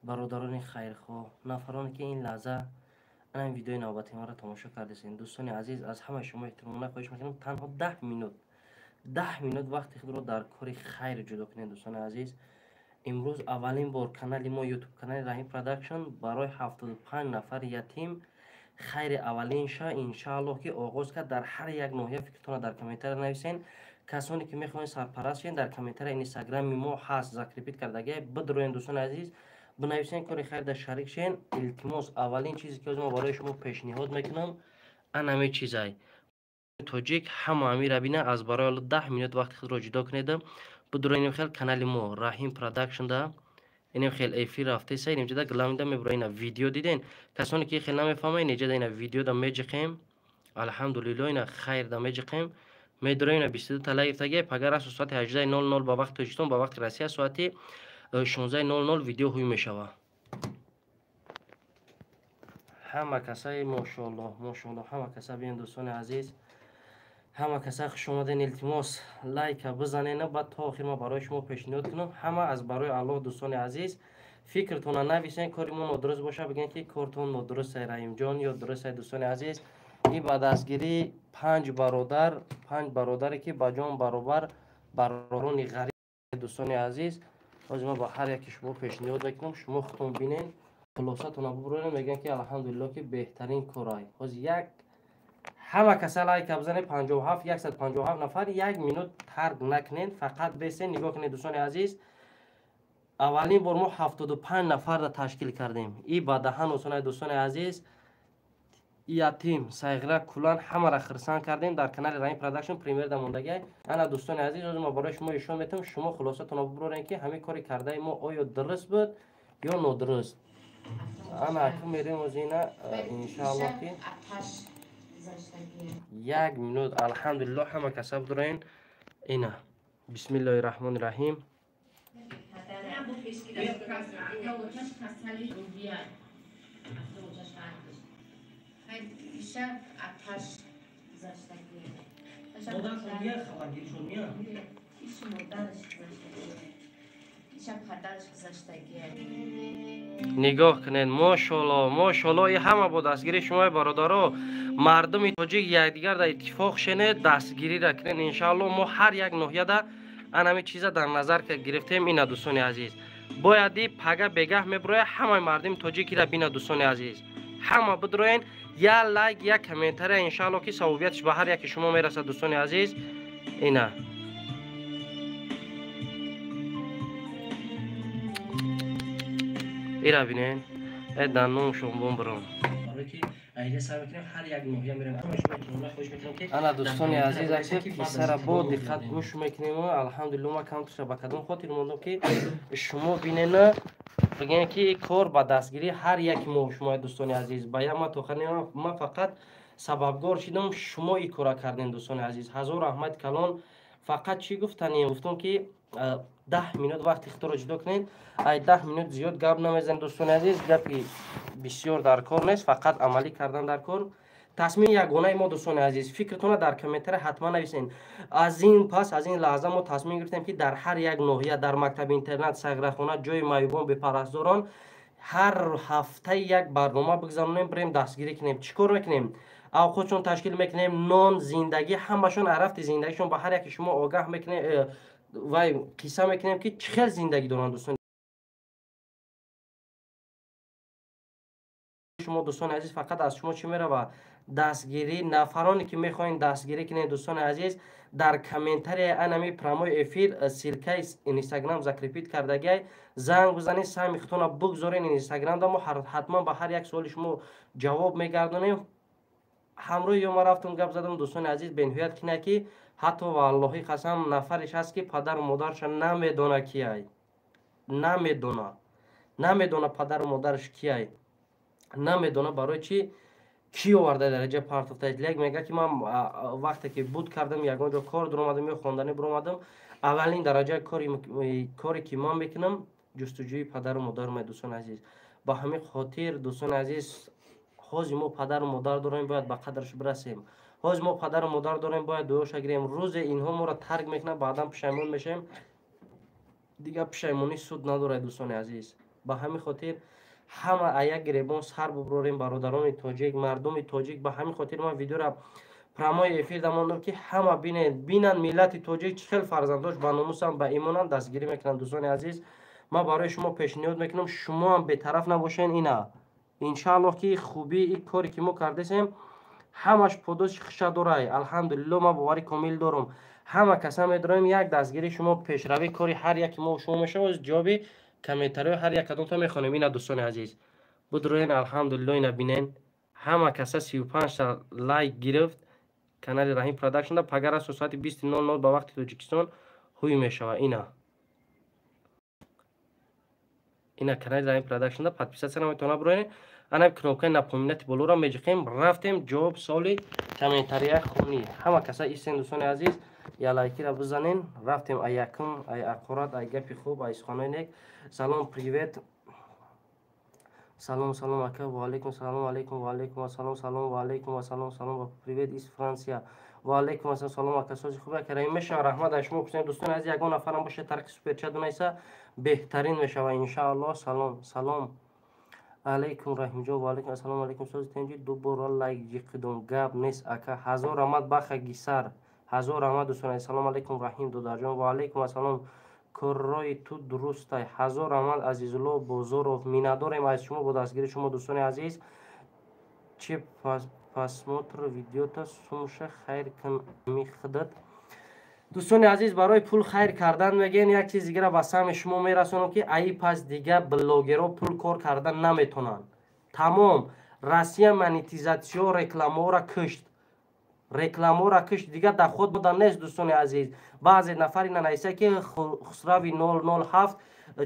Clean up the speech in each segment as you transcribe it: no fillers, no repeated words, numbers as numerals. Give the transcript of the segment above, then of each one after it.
Бародарони хайрхоҳ, нафароне ки ин лаҳза ана ин видеои навбати маро тамошо кардесен, дӯстони азиз, аз ҳамаи шумо эҳтиромона хоҳиш мекунам, танҳо 10 минут, 10 минут вақти худро дар кори хайр ҷудо кунед. Дӯстони азиз, имрӯз аввалин бор канали мо, Ютуб канали Раҳим Продакшн, барои 75 нафар ятим хайри аввалинша, иншааллоҳ, ки оғоз кард дар ҳар як ноҳия. Фикртонро дар комментария нависен. Касоне ки мехоҳед сарпараст шавед, дар комментария Инстаграми мо ҳаст, закрепить кардагия, бидроен, дӯстони азиз, бинависен, кори хайр дар шарик шавен. Илтимос, аввалин чизе ки мо барои шумо пешниҳод мекунам, анаме чизай тоҷик ҳама амира бина. Аз барои Алло 10 минут вақти худро ҷудо кунед, бидроенем. Хел канали мо Раҳим Продакшнда инем хел эфир рафтеса, инҷода главный да мебура. Ина видео диден. Касоне ки хел намефаҳма, инҷода ина видеода меҷиқем. Алҳамдулилло, ина хайрда меҷиқем, медорем. Ина 22 та лайк гирифтагия. Пагар расу соати 18:00 ба вақти Тоҷикистон, ба вақти Россия соати 16:00 видео ҳуй мешава. Ҳама касаи, мошоалло, мошоалло, ҳама каса биён. Дӯстони азиз, ҳама каса хуш омаден. Илтимос, лайка бизанена, баъд то охир ма барои шумо пешниҳод кунам. Ҳама аз барои Аллоҳ, дӯстони азиз, фикртона нависен. Кори мо нодуруст боша, бигӯен, ки кортон нодурустай, Раҳимҷон, ё дурустай. Дӯстони азиз, и ба дастгирии панҷ бародар, панҷ бародаре ки ба ҷон баробар, бародарони ғариб. Дӯстони азиз, ҳозир ман ба ҳар яке шумо пешниҳод мекунам, шумо худтон бинен, хулосатона бубурем. Мегӯям, ки алҳамдулилло, ки беҳтарин корай. Ҳозир як ҳама каса лайка бизанед. 57, 157 нафар, як минут тарк накунед, фақат бесен, нигоҳ кунед. Дӯстони азиз, аввалин бор мо 75 нафарра ташкил кардем и ба даҳан осонай. Дӯстони азиз, ятим, сайғира, кулан ҳамаро хирсанд кардем. Дар канали Раҳим Продакшн премьера мондагиай. Ана, дӯстони азиз, ҳозир ма барои шумо ишон метавам, шумо хулосатонро бубурорем, ки ҳамин кори кардаи мо оё дуруст буд ё нодуруст. Ана, аку мерем озина, иншааллоҳ, ки як минут. Алҳамдулилло, ҳама каса бидороен. Ина, бисмиллоҳи раҳмони раҳим. Модаршон мия, хабаргиришон мия. Иши модараш гузаштагӣ, иша падараш гузаштагӣ. Нигоҳ кунед, мошолло, мошолло, и ҳама бо дастгирии шумои бародаро. Мардуми тоҷик, якдигар дар иттифоқ шенед, дастгириро кунед. Иншаалло, мо ҳар як ноҳияда анами чиза дар назар гирифтем. Ина, дӯстони азиз, бояди пага бегаҳ мебурояд, ҳамаи мардуми тоҷикира бина. Дӯстони азиз, ҳама бидроен, як лайк, як комментария, иншаалло, ки савобиятш ба ҳар яки шумо мерасад. Дӯстони азиз, ина ира бинен, э данномшон бомбурон. Ана, дӯстони азиз, аки қиссара бо диққат гӯш мекунем. Алҳамдулилло, ма камтуша ба кадом хотир мондам, ки шумо бинена, бигӯем, ки кор ба дастгирии ҳар яки мо шумо. Дӯстони азиз, ба як ма тоқа, ман фақат сабабгор шидам, шумо ин кора кардем. Дӯстони азиз, ҳазор раҳмати калон. Фақат чӣ гуфтанем? Гуфтам, ки 10 минут вақти худро ҷудо кунед. Ай 10 минут зиёд гап намезанем. Дӯстони азиз, гапи бисёр дар кор нест, фақат амалӣ кардан дар кор. Тасмими ягонаи мо, дӯстони азиз, фикртонро дар комментария ҳатман нависед. Аз ин пас, аз ин лаҳза мо тасмим гирифтем, ки дар ҳар як ноҳия, дар мактаби интернат, сайғирахона, ҷои маъюбон, бепарастдорон ҳар ҳафтаи як барнома бигзаронем, бирем, дастгирӣ кунем. Чӣ кор мекунем? Авқотшон ташкил мекунем, нон, зиндагӣ, ҳамашон, арафти зиндагишон ба ҳар яки шумо огаҳ мекунем, вай қисса мекунем, ки чӣ хел зиндагӣ доранд. Дӯстони шумо, дӯстони азиз, фақат аз шумо чӣ мерава? Дастгирӣ. Нафароне ки мехоҳем дастгирӣ кунед, дӯстони азиз, дар комментарияи анами прямой эфир ссылкаи Инстаграм закрепить кардагиай, занг бизанед, саҳми худтонро бигзоред Инстаграмда. Мо ҳатман ба ҳар як суоли шумо ҷавоб мегардонем. Ҳамроҳи ё ман рафтам, гап задам. Дӯстони азиз, бениҳоят кина, ки ҳатто, валлоҳи қасам, нафареш ҳаст, ки падару модараша намедона кияй, намедона, намедона падару модараш кияй, намедона барои чӣ кӣ оварда дараҷа партофта. Лек мега, ки ман вақте ки буд кардам, ягон ҷо кор дуромадам ё хонданӣ биромадам, аввалин дараҷаи коре ки ман мекунам, ҷустуҷӯи падару модарам. Дӯстони азиз, ба ҳамин хотир, дӯстони азиз, ҳозир мо падару модар дорем, бояд ба қадраш бирасем. Ҳозир мо падару модар дорем, бояд дуоша гирем. Рӯзе инҳо моро тарк мекунанд, баъдан пушаймон мешавем. Дигар пушаймонӣ суд надорад, дӯстони азиз. Ба ҳамин хотир ҳама аяк гиребон сар буброрем, бародарони тоҷик, мардуми тоҷик. Ба ҳамин хотир ман видеора прямой эфир дамондам, ки ҳама бинед, бинанд миллати тоҷик чӣ хел фарзандош ба номусанд, ба имонанд, дастгирӣ мекунанд. Дӯстони азиз, ман барои шумо пешниҳод мекунам, шумо ҳам бетараф набошед. Ина иншааллоҳ, ки хубии ин коре ки мо кардесем, ҳамаш подоши хуша дорай. Алҳамдулилло, ман бовари комил дорам, ҳама каса медорем, як дастгирии шумо пешравии кори ҳар яки мо шумо мешавад. Ҷавоби комментариҳои ҳар як кадомта мехонем. Ина дӯстони азиз, будроен, алҳамдулилло, ина бинен, ҳама каса 35та лайк гирифт канали Раҳим Продакшнда. Пагар аст соати 20:00 ба вақти Тоҷикистон ҳуй мешавад. Ина канали Раҳим Продакшнда подписаться наметавона бироен. Ана кнопкаи напоминать болоро меҷиқем. Рафтем ҷавоб саволи комментария хонӣ. Ҳама каса истен, дӯстони азиз, я лайкира бизанен. Рафтем ай якум, ай ақорат, ай гапи хуб, ай суханои нек. Салом, привет, салом, салом, ака, ва алейкум салом, алейкум, ва алейкум ассалом, салом, ва алейкум ассалом, салом, привет из Франция, ва алейкум ассалом, салом, ака, сози хуб, ака Раҳим мешава, раҳмат аз шумо пурсем. Дӯстони азиз, ягон нафарам боша тариқи суперчат донайса, беҳтарин мешава, иншааллоҳ. Салом, салом алейкум, Раҳимҷон, ва алейкум ассалом, алейкум, сози тенҷи, ду бора лайк ҷиқидум, гап нест, ака, ҳазор раҳмат, баха гисар, ҳазор раҳмат. Дӯстони азиз, салом алейкум, Раҳим додарҷон, ва алейкум ассалом, коррои ту дурустай, ҳазор раҳмат, Азизулло Бозоров, миннатдорем аз шумо, бо дастгирии шумо. Дӯстони азиз, чи просмотр видеота сумша хайр кун михудат. Дӯстони азиз, барои пул хайр кардан мегӯен, як чиз дигара ба самъи шумо мерасонам, ки аи пас дига блогерҳо пул кор кардан наметонанд. Тамом, Россия монетизатсиё рекламаҳоро кушт, рекламаҳоро кушт, дига доход бода нест. Дӯстони азиз, баъзе нафари нанависа, ки Хусрави 007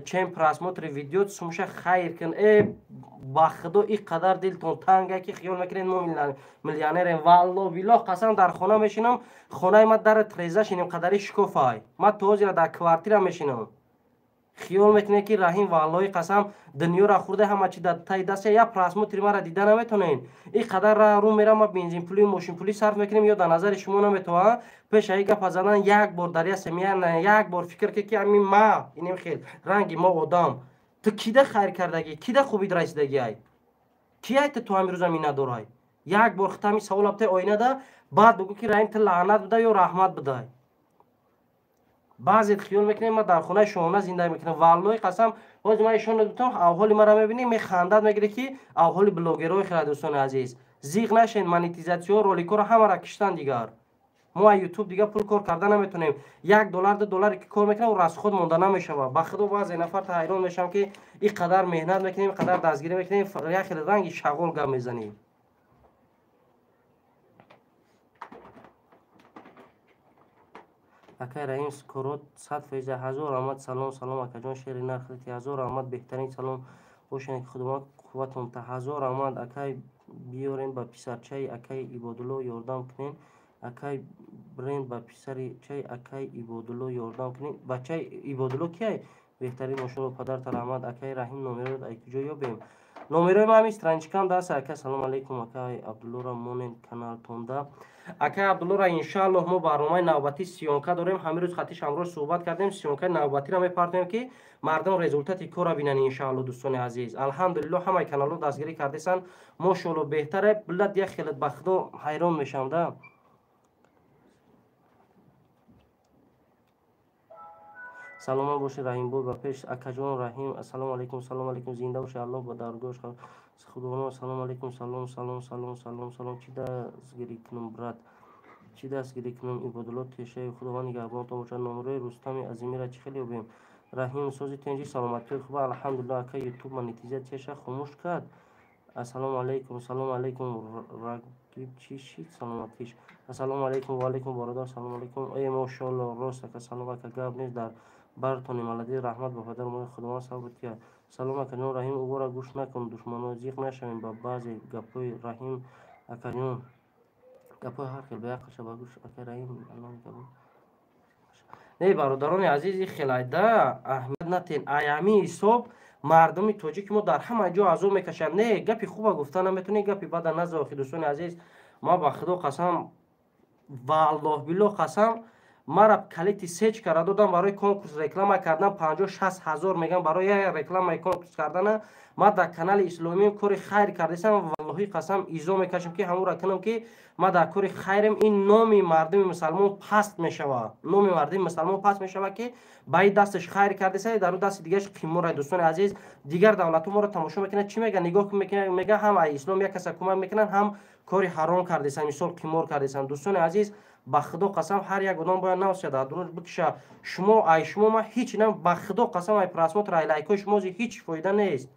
чем просмотри видео сумша хайр кун. Э, ба худо, ин қадар дилтон танга, ки хиёл мекунед мо миллионерем. Валло биллоҳ қасам, дар хона мешинам, хонаи ма дар треза шинем, қадари шикофай, ма то ҳозира дар квартира мешинам. Хиёл мекунед, ки Раҳим, валлоҳи қасам, дунёра хӯрда, ҳама чи дар таи даста, як просмотри мара дида наметонед. Ин қадар рӯ мерам, ма бензинпулӣ, мошинпулӣ сарф мекунем, ё дар назари шумо наметавонам. Пеш аи гапа задан як бор дар як семья як бор фикр ки ҳамин ма инем хел ранги мо одам. Ту кида хайр кардагӣ, кида хубид расидагӣ, ай ки ай ту ҳамин рӯза миннатдорай? Як бор хитами савол абтай оинада, баъд бигӯ, ки Раҳим, ту лаънат будай ё раҳмат будай. Баъзет хиёл мекунем, ман дар хонаи шоҳона зиндагӣ мекунам. Валлоҳи қасам, ҳозир ман ишон гуфтам, авҳоли маро мебинӣ, механдад, мегирӣ, ки авҳоли блогерҳои хела. Дӯстони азиз, зиқ нашен, монетизатсиё роликҳоро ҳамаро киштан. Дигар мо аз ютуб дига пул кор карда наметонем. 1 доллар, 2 долларе ки кор мекунам, расход монда намешавад. Ба худо, баъзе нафар ҳайрон мешавам, ки ин қадар меҳнат мекунем, ин қадар дастгирӣ мекунем, як хеле ранги шағол гап мезанем. Акай Раҳим, скорот 100%, ҳазор раҳмат. Салом, салом, акаҷон, шери нархти, ҳазор раҳмат, беҳтарин. Салом бошед, ки худованд қувватон та, ҳазор раҳмат. Акай, биёрен ба писарчаи акай Ибодулло ёрдам кунен. Акай, бренд ба писарчаи акай Ибодулло ёрдам кунен. Бачаи Ибодулло кияй? Беҳтарин, мошалло, падарта раҳмат. Акай Раҳим, номероят ай куҷо ёбем? Номерои ман ҳамин страничкам даст. Ака, салом алейкум, акай Абдуллоро монен каналтонда. Акай Абдуллоро иншааллоҳ мо барномаи навбатӣ съёмка дорем. Ҳамин рӯз хатиш ҳамроҳ суҳбат кардем, съёмкаи навбатиро мепартоем, ки мардум результати корро бинанд, иншааллоҳ. Дӯстони азиз, алҳамдулиллоҳ, ҳамаи каналҳо дастгирӣ кардесанд, мошоалло, беҳтаре. Билад, як хелет, ба худо, ҳайрон мешавам да. Саломат бошед, Раҳимбой, ба пеш, акаҷон Раҳим. Ассалому алайкум, салому алайкум, зинда бошед, Аллоҳ ба даргоҳаш худованд. Салому алайкум, салом, салом, салом, салом, салом. Чӣ дастгирӣ кунам, брат, чӣ дастгирӣ кунам? Ибодулло Тешаев, худованд нигаҳбонатон бошад. Номерои Рустами Азимира чӣ хеле ёбем? Раҳим, сози тенҷи, саломатиҳои хуба, алҳамдулиллоҳ. Ака, ютуб монетизатсияша хомӯш кард. Ассалому алайкум, салому алайкум, Рагиб, чӣ шид саломатиш? Ассалому алайкум, ва алайкум, бародар, салому алайкум. Э, мошоалло, рост, ака, салом, ака, гап нест, дар бартони маладӣ, раҳмат ба падару модари, худованд сабр киҳад. Салом, акаҷон Раҳим, ӯро гӯш накун, душмано, зиқ нашавем ба баъзе гапҳои Раҳим. Акаҷон, гапҳои ҳар хел беақлша ба гӯш. Ака Раҳим, не, бародарони азизи, хелайда аҳамият натен. Аями ҳисоб мардуми тоҷики мо дар ҳама ҷо азоб мекашанд. Не, гапи хуба гуфта наметонӣ, гапи бада наза. Охи, дӯстони азиз, ма ба худо қасам, валлоҳ биллоҳ қасам, Мара калити сечкара додам барои конкурс реклама кардан 50-60 ҳазор меган барои як рекламаи конкурс кардана. Ма дар канали исломием кори хайр кардесам, валлоҳи қасам изо мекашам ки ҳамура кунам ки ма дар кори хайрем. Ин номи мардуми мусалмон паст мешава, номи мардуми мусалмон паст мешава ки ба ин дасташ хайр кардеса, дар ӯ дасти дигараш қимора. Дӯстони азиз, дигар давлатҳо моро тамошо мекунанд, чӣ мегӯянд? Нигоҳ мекунанд, мегӯянд ҳам ай ислом як каса кӯмак мекунанд, ҳам кори ҳаром кардесанд, мисол қимор кардесанд. Дӯстони азиз, ба худо қасам ҳар як одам бояд навсия дар дунёш бикиша. Шумо ай шумо ма ҳеч нам, ба худо қасам ай просмотр, ай лайкҳои шумо ҳеч фоида нест.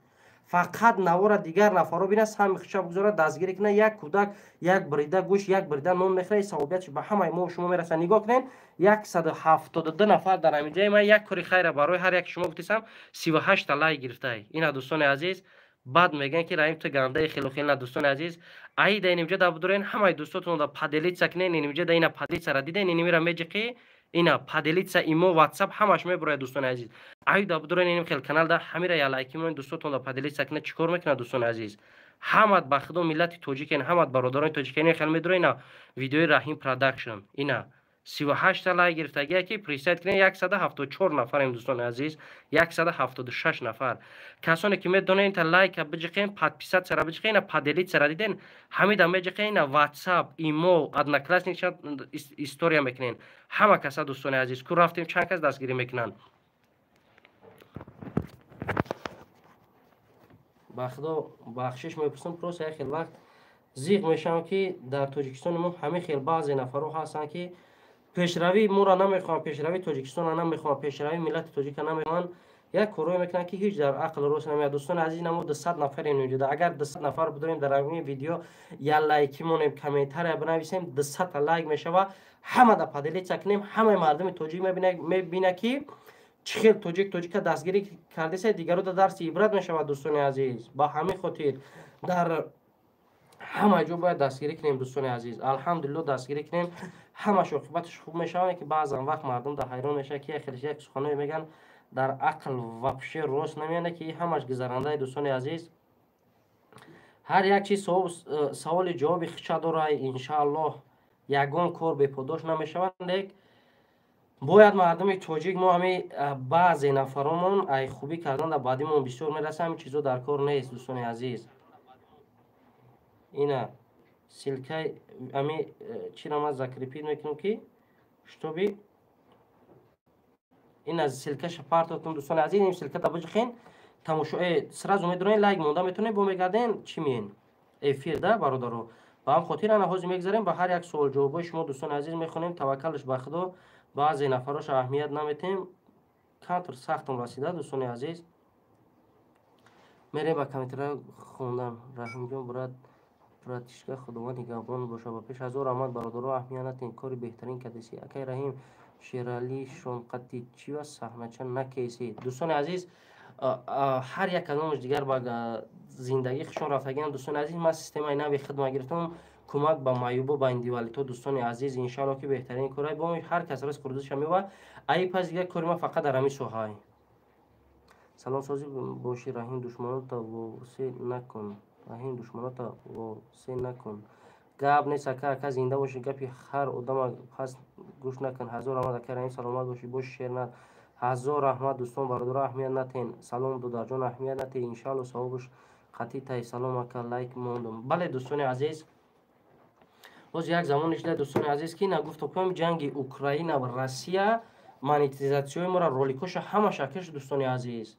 Фақат навора дигар нафаро бинад, сами хиша бигузорад, дастгирӣ кунад. Як кӯдак як брида гӯшт, як брида нон мехӯрад, савобиятш ба ҳамаи мо шумо мерасад. Нигоҳ кунед, 172 нафар дар ҳамин ҷои ман як кори хайра барои ҳар як шумо гуфтисам, 38 та лайк гирифтай. Ина дӯстони азиз, баъд мегӯянд ки Раҳим ту гандаи хелу хел. На, дӯстони азиз, аида инимҷа да будурен, ҳамаи дӯстотон да поделиться кунен. Инимҷа да ина поделиться-ра диден, инимира меҷиқи, ина поделиться имо WhatsApp ҳамаш мебурояд. Дӯстони азиз, аида будурен иним хел канал да ҳамира я лайки монед, дӯстотон да поделиться кунед. Чӣ кор мекунад, дӯстони азиз? Ҳамат ба худо миллати тоҷикен, ҳамат бародарони тоҷикен. Ин хел медуро, ина видеои Раҳим Продакшн, ина 38 та лайк гирифтагия ки представить кунед, 174 нафарем, дӯстони азиз, 176 нафар. Касоне ки медонед, та лайка биҷиқен, подписаться-ра биҷиқен, ина поделиться-ра диден, ҳамида меҷиқен, ина WhatsApp, имо, Одноклассник история мекунен. Ҳама каса, дӯстони азиз, ку рафтем, чанд кас дастгирӣ мекунанд. Ба худо бахшиш мепурсам, просто як хел вақт зиқ мешавам ки дар Тоҷикистони мо ҳамин хел баъзе нафарҳо ҳастанд ки пешравии моро намехоҳанд, пешравии Тоҷикистонро намехоҳанд, пешравии миллати тоҷика намехоҳанд. Як корое мекунанд ки ҳеҷ дар ақл рост намеяд. Дӯстони азиз, намо 200 нафар инҷода. Агар 200 нафар будорем дар ҳамин видео я лайки монем, комментария бинависем, 200 та лайк мешава. Ҳама да поделиться кунем, ҳамаи мардуми тоҷик мебина ки чӣ хел тоҷик тоҷика дастгирӣ кардеса, дигаро да дарси ибрат мешавад. Дӯстони азиз, ба ҳамин хотир дар ҳама ҷо бояд дастгирӣ кунем. Дӯстони азиз, алҳамдулилло дастгирӣ кунем, ҳамаш оқибаташ хуб мешавад. Ки баъзан вақт мардум дар ҳайрон мешавад ки як хелеш як суханое мегӯянд, дар ақл вообще рост намеяд, ки ҳамаш гузарандаи. Дӯстони азиз, ҳар як чиз саволи ҷавоби хича дорад. Иншааллоҳ ягон кор беподош намешавад. Лек бояд мардуми тоҷик мо ҳами баъзе нафаромон ай хубӣ кардан дар баъдимон бисёр мерасад. Ҳамин чизо дар кор нест, дӯстони азиз. Ина ссылкаи ами чиро ман закрепить мекунам ки чтобы ина ссылкаша партотум. Дӯстони азиз, ин ссылка да биҷихен, тамошо сразу медонед, лайк монда метавонед, бо мегарден чӣ миен эфир да бародаро. Ба ҳам хотир ана ҳозир мегзарем ба ҳар як суол ҷавобҳои шумо, дӯстони азиз, мехонем. Таваккалш ба худо, баъзе нафароша аҳамият наметем, камтар сахтам расида. Дӯстони азиз, мерем ба комментария хондан. Раҳимҷон, брат, братишка, худованд нигаҳбон боша, ба пеш. Ҳазор раҳмат, бародаро, аҳамият натем, кори беҳтарин кардеси. Акай Раҳим, Шерали Шонқатичи ва саҳнача накеси. Дӯстони азиз, ҳар як кадомаш дигар ба зиндагии худшон рафтагиам. Дӯстони азиз, ман системаи нави хидма гирифтам, кӯмак ба маъюбо, ба индивалидҳо. Дӯстони азиз, иншаалло ки беҳтарин кора бо ҳар кас ризқ рӯзиша меёбад. Аи пас дигар кори ман фақат дар ҳамин соҳае. Салом, созӣ бошӣ Раҳим, душманота восе накун. Раҳим, душманота восе накун. Гап нест, ака, ака, зинда бошӣ. Гапи ҳар одама пас гӯш накун. Ҳазор раҳмат, ака Раҳим, саломат бошӣ. Боши шернар. Ҳазор раҳмат, дӯстон, бародаро, аҳамият натен. Салом, додарҷон, аҳамият натен, иншаалло савобаш қатъи тай. Салом, ака, лайк мондум. Бале, дӯстони азиз, боз як замон шуда, дӯстони азиз, ки нагуфтам кунам, ҷанги Украина ва Россия монетизатсияи моро, роликоша ҳамаша киш. Дӯстони азиз,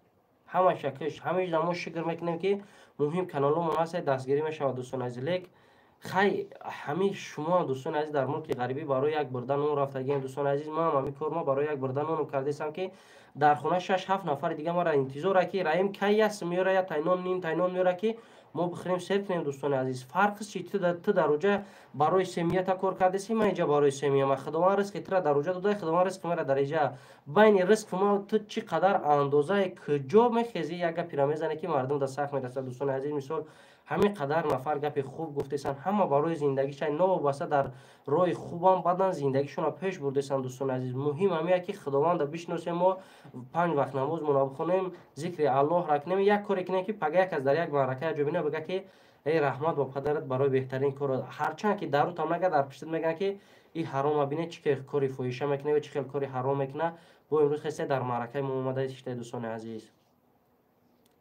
ҳамаша киш. Ҳамеша мо шукр мекунем ки муҳим каналҳомон ҳаст, дастгирӣ мешавад, дӯстони азиз. Лек хай ҳамин шумо, дӯстони азиз, дар мулки ғарибӣ барои як бурда нон рафтагием. Дӯстони азиз, ман ҳамин кор ма барои як бурда ноном кардесам ки дар хона 6-7 нафари дига мара интизора ки Раҳим кай яс меёра, я тайнон, ним тайнон меёра ки мо бихӯрем, сер кунем. Дӯстони азиз, фарқ чи ту дар уҷа барои семьята кор кардеси, ман инҷа барои семья ма. Худованд ризқи тура дар уҷа дода, худованд ризқи мара дар инҷа. Байни ризқи ма ту чӣ қадар андозае куҷо мехезӣ, як гапира мезане ки мардум да сахт мерасад. Дӯстони азиз, мисол ҳамин қадар нафар гапи хуб гуфтесанд, ҳама барои зиндагиша новобаста дар роҳи хубам бадан зиндагишонро пеш бурдесанд. Дӯстони азиз, муҳим ҳамия ки худованда бишносем, мо панҷ вақт намозмонро бихонем, зикри аллоҳро кунем, як коре кунем ки пага як кас дар як маърака як ҷо бина, бига ки Эй, раҳмат ба падарат барои беҳтарин кор. Ҳарчанд ки дарутам нага, дар пиштат мегӯянд, ки и ҳарома бине, чӣ хел кори фоҳиша мекуна ё чӣ хел кори ҳаром мекуна. Бо имрӯз хеста дар маъракаи мо омада шидаи, дӯстони азиз.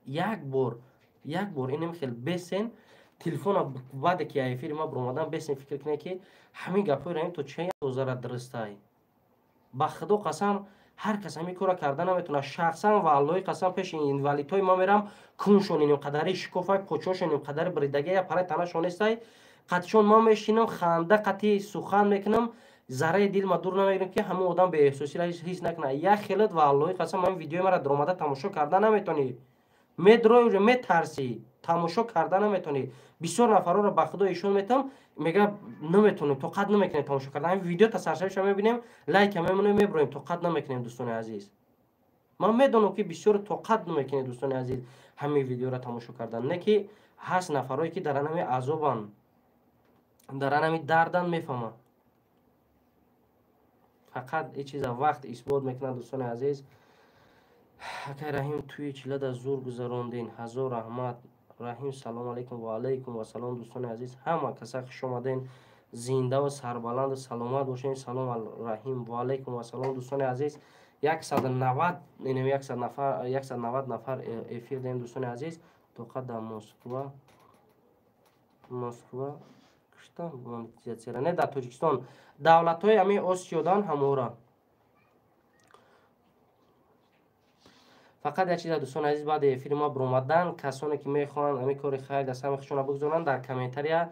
Як бор, як бор инем хел бесен телефона, баъде ки эфири ма биромадан, бесен фикр кунед, ки ҳамин гапҳои Раҳим то чӣ андозара дурустай. Ба Худо қасам, ҳар кас ҳамин корро карда наметавонад. Шахсан ва Аллоҳи қасам, пеши инвалидҳои ма мерам, куншон иним қадари шикофай, почошон иним қадари бридагия, параи танашон нестай. Қатишон ман мешинам, ханда қатӣ сухан мекунам, зарраи дил ма дур намегирам, ки ҳамон одам беэҳсосиро ҳис накунад. Як хелат, ва Аллоҳи қасам, ҳамин видеои мара даромада тамошо карда наметонӣ, медрои, уже метарсӣ, тамошо карда наметонӣ. Бисёр нафарҳоро ба Худо ишон метам, мега наметонем, тоқат намекунем тамошо карда. Ҳамин видео тасаршавиша мебинем, лайка мемонем, меброем, тоқат намекунем. Дӯстони азиз, ман медонам, ки бисёр тоқат намекунед, дӯстони азиз, ҳамин видеоро тамошо кардан. Не ки ҳаст нафарҳое, ки дар анами азобанд, дар анами дардан, мефаҳманд. Фақат ин чиза вақт исбот мекунад, дӯстони азиз. Акай Раҳим, тӯи чилада зур гузарондин, ҳазор раҳмат. Раҳим, салому алайкум. Ва алайкум вассалом. Дӯстони азиз, ҳама каса хуш омаден, зиндаву сарбаланду саломат бошед. Салом, Раҳим. Ва алайкум вассалом. Дӯстони азиз, 190, 100 нафар, 190 нафар эфир дорем, дӯстони азиз. Тоқат дар Москва, Москва кушта монетизатсияра, не, дар Тоҷикистон, давлатҳои ҳамин Осиёдан ҳамора. Фақат як чиза, дӯстони азиз, баъди эфири ма биромадан, касоне ки мехоҳанд ҳамин кори хайр дар сами худшона бигузоранд, дар комментария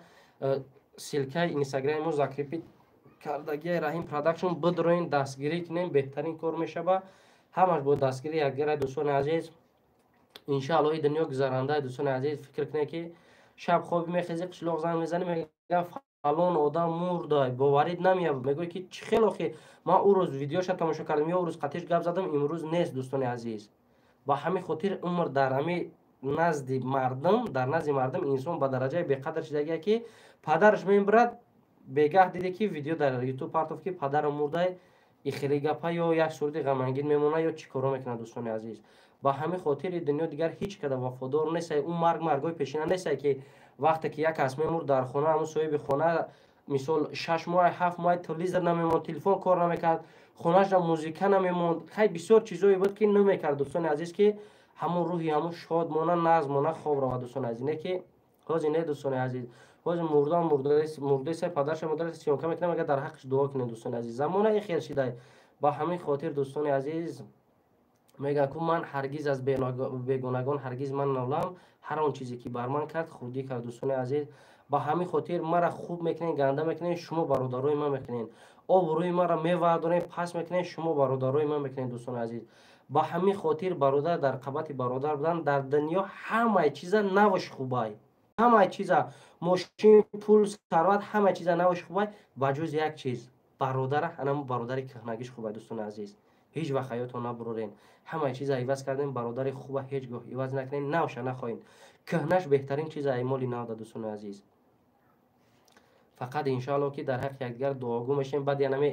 ссылкаи Инстаграми мо закрепить кардагии Раҳим Продакшн, бидроен, дастгирӣ кунем, беҳтарин кор мешава. Ҳамаш бо дастгири якдигара, дӯстони азиз. Иншаалло, и дунё гузаранда. Дӯстони азиз, фикр кунед, ки шаб хоби мехезӣ, қишлоқ занг мезанӣ, мегӯям, фалон одам мурда, боварид намеяд, мегӯӣ, ки чӣ хел, охи ман ӯ рӯз видеоша тамошо кардам ё ӯ рӯз қатиш гап задам, имрӯз нест. Дӯстони азиз, ба ҳамин хотир умр дар ҳамин назди мардум, дар назди мардум инсон ба дараҷаи беқадр шидагия, ки падараш мебирад, бегаҳ диде, ки видео дар Ютуб партоф, ки падарам мурдай, и хеле гапа ё як суруди ғамангин мемонад, ё чӣ коро мекунад. Дӯстони азиз, ба ҳамин хотири дунё дигар ҳеҷ када вафодор нестай. Ӯ марг маргҳои пешина нестай, ки вақте ки як кас мемурд дар хона, ҳамун соҳиби хона, мисол, 6 моҳ, 7 моҳ телевизор намемонд, телефон кор намекард, хонаашда музыка намемонд. Хай, бисёр чизое буд, ки намекард, дӯстони азиз, ки ҳамун рӯҳи ҳамун шод мона, назм мона, хоб равад, дӯстони азиз. Не ки ҳозир, не, дӯстони азиз, ҳозир мурдан мурдесай, падарша, модарша съёмка мекунам, агар дар ҳаққиш дуо кунед. Дӯстони азиз, замона и хел шидай. Ба ҳамин хотир, дӯстони азиз, мегӯям, ку ман ҳаргиз аз бегонагон ҳаргиз ман нолам, ҳар он чизе ки бар ман кард, худӣ кард. Дӯстони азиз, ба ҳамин хотир мара хуб мекунед, ганда мекунед, шумо бародарои ман мекунед, обрӯи маро мевардоред, паст мекунед, шумо бародарои ман мекунед. Дӯстони азиз, ба ҳамин хотир бародар дар қабати бародар будан. Дар дунё ҳамаи чиза навш хубай, ҳамаи чиза, мошин, пул, сарват, ҳамаи чиза навш хубай, ба ҷуз як чиз, бародара, анаму бародари кӯҳнагиш хубай. Дӯстони азиз, ҳеҷ вақт ҳаётон набурорен. Ҳамаи чиза иваз кардем, бародари хуба ҳеҷ гоҳ иваз накунем. Навша нахоҳем, кӯҳнаш беҳтарин чиза ай моли навда. Дӯстони азиз, фақат иншоалло, ки дар ҳаққи якдигар дуогӯ мешавем. Баъд янами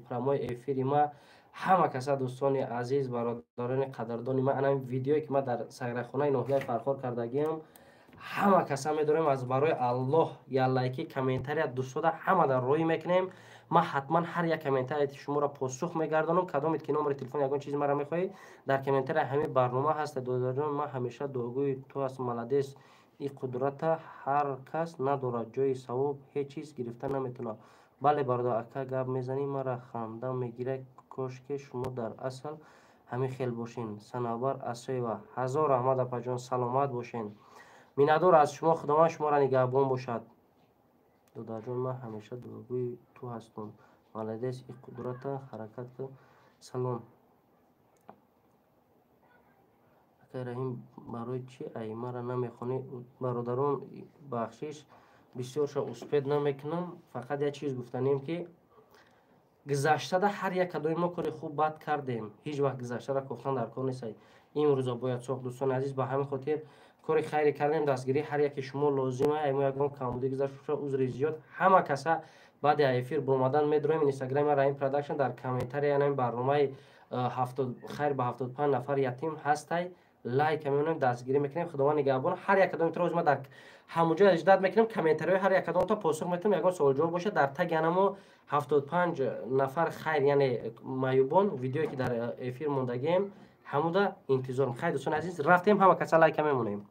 прямой эфири ма ҳама каса, дӯстони азиз, бародарони қадрдони ма, анами видеое, ки ман дар саграхонаи ноҳияи Фархор кардагиам, ҳама каса медорем, аз барои Аллоҳ я лайки, комментария дӯстода ҳама дар роҳӣ мекунем. Ман ҳатман ҳар як комментарияти шуморо посух мегардонам. Кадомед ки номери телефон, ягон чизи мара мехоҳӣ, дар комментария ҳамин барнома ҳаст. Додарҷон, ман ҳамеша дуогӯи ту ҳастам, молодец. И қудрата ҳар кас надорад, ҷои савоб ҳеҷ чиз гирифта наметавонад. Бале, бародар, ака, гап мезанӣ, мара ханда мегирад. Кошке шумо дар асл ҳамин хел бошен. Санавбар Асоева, ҳазор раҳмат, апаҷон, саломат бошен. Миннатдор аз шумо, Худованд шуморо нигаҳбон бошад. Додарҷон, ман ҳамеша дуогӯи ту ҳастам, молодец. И қудрата ҳаракат кун. Салом, акай Раҳим, барои чӣ аймара намехонӣ? Бародарон, бахшиш, бисёрша успеть намекунам. Фақат як чиз гуфтанем, ки гузаштада ҳар як кадоми мо кори хуб, бад кардем. Ҳеҷ вақт гузаштара кофтан дар кор нестай. Имрӯза бояд сохт, дӯстони азиз. Ба ҳамин хотир кори хайре кардем, дастгирии ҳар яке шумо лозима. Мо ягон камбудӣ гузашт, узри зиёд. Ҳама каса баъди эфир биромадан медроем Инстаграми Раҳим Продакшн, дар комментария янами барномаи хайр ба 75 нафар ятим ҳастай. Лайка мемонем, дастгирӣ мекунем. Худованд нигаҳбон ҳар як кадомитро. Ҳозир ма дар ҳамуҷо ждать мекунем, комментариҳои ҳар як кадомто посух метавам. Ягон суолҷавоб бошад, дар таги анамо 75 нафар хайр, яъне маюбон, видеое ки дар эфир мондагием, ҳамуда интизорм. Хайр, дӯстони азиз, рафтем. Ҳама каса лайка мемонем.